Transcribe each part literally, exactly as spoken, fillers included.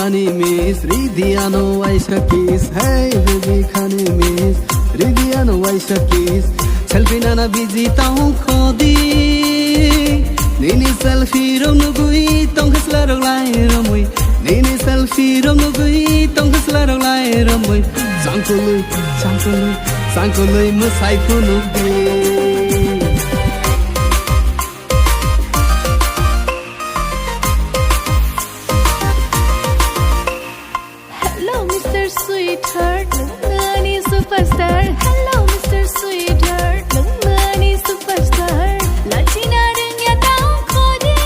Ani miss, ridi ano waisa kiss. Hey baby, khani miss, ridi ano waisa kiss. Selfie nana busy tong khodi. Nini selfie rok nugui tong khasla rok lai romui. Nini selfie rok nugui tong khasla rok lai romui. Sangkului, sangkului, sangkului musai phunuk di. Hello, Mister Sweetheart, nungni superstar. Hello, Mister Sweetheart, nungni superstar. Lachina rwngya tong khodi.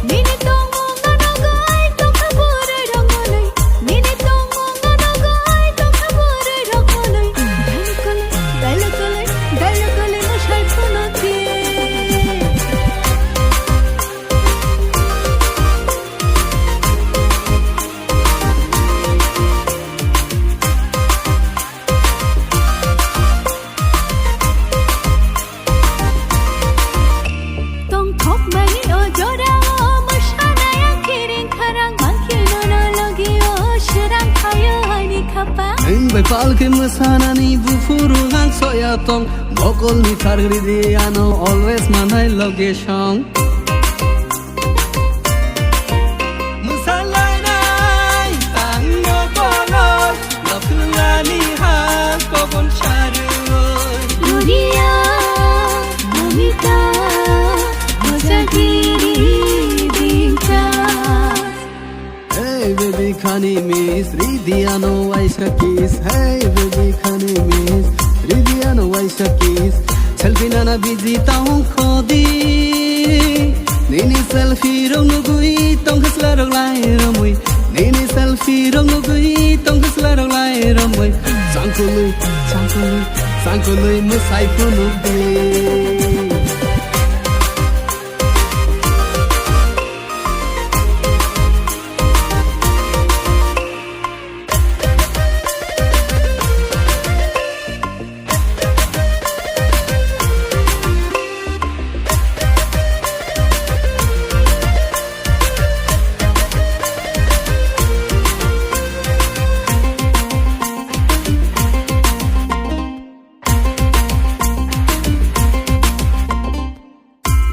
Nini tongmung ano goi tongkha bwrwi rok mwnwi. Nini tongmung ano goi tongkha bwrwi rok mwnwi. Dailokole, dailokole, dailokole no sai phunuk di. Tongthokmani o jorao mwsanai ang kiring kharang mankhe nono logi o srang phaio ani khapang. Nwng bai palkhe mwsanani buphuru ang soya tong. Mokolni thar ridi ano always manai location. Mwsalainai tangno bolok, nokhwlani ha kobon sarwi. Gloria, Mamita, Mojagiri, Dinka. Hey baby, khani miss, ridi ano waisa kiss. Hey baby, khani miss, ridi ano waisa kiss. Selfie nana busy tong khodi. Nini selfie rok nugui tong khasla rok lai romui. Nini selfie rok nugui tong khasla rok lai romui. Sangkului, sangkului, sangkului musai phunuk di.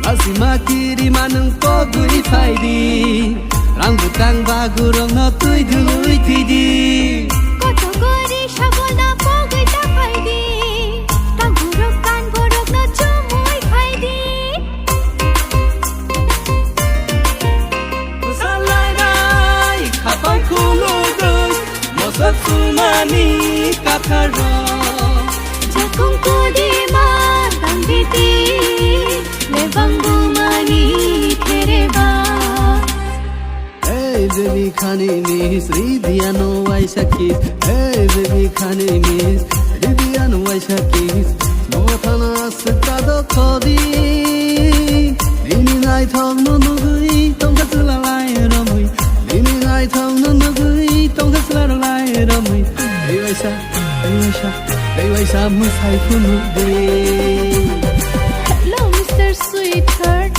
Lasima kirima nwng pogwi phaidi, rang bwtang bagurokno twi dului thwidi. Koto gori sagolno pogwi ta phaidi, tangurok kanborokno chumui phaidi. Salainai khapang khulugwi, mosok sumani katharo. Jakung kodima tangditi, lebang bumani thereba. Hey baby, khani miss, ridi ano waisa kiss. Hey baby, khani miss, ridi ano waisa kiss. Mothana sita do khodi. Nini naithok no nugui tongkha chwla lai romui. Nini naithok no nugui tongkha chwla lai romui. Hey waisa, hey waisa, hey waisa musai phunuk di. Hello, Mister Sweetheart.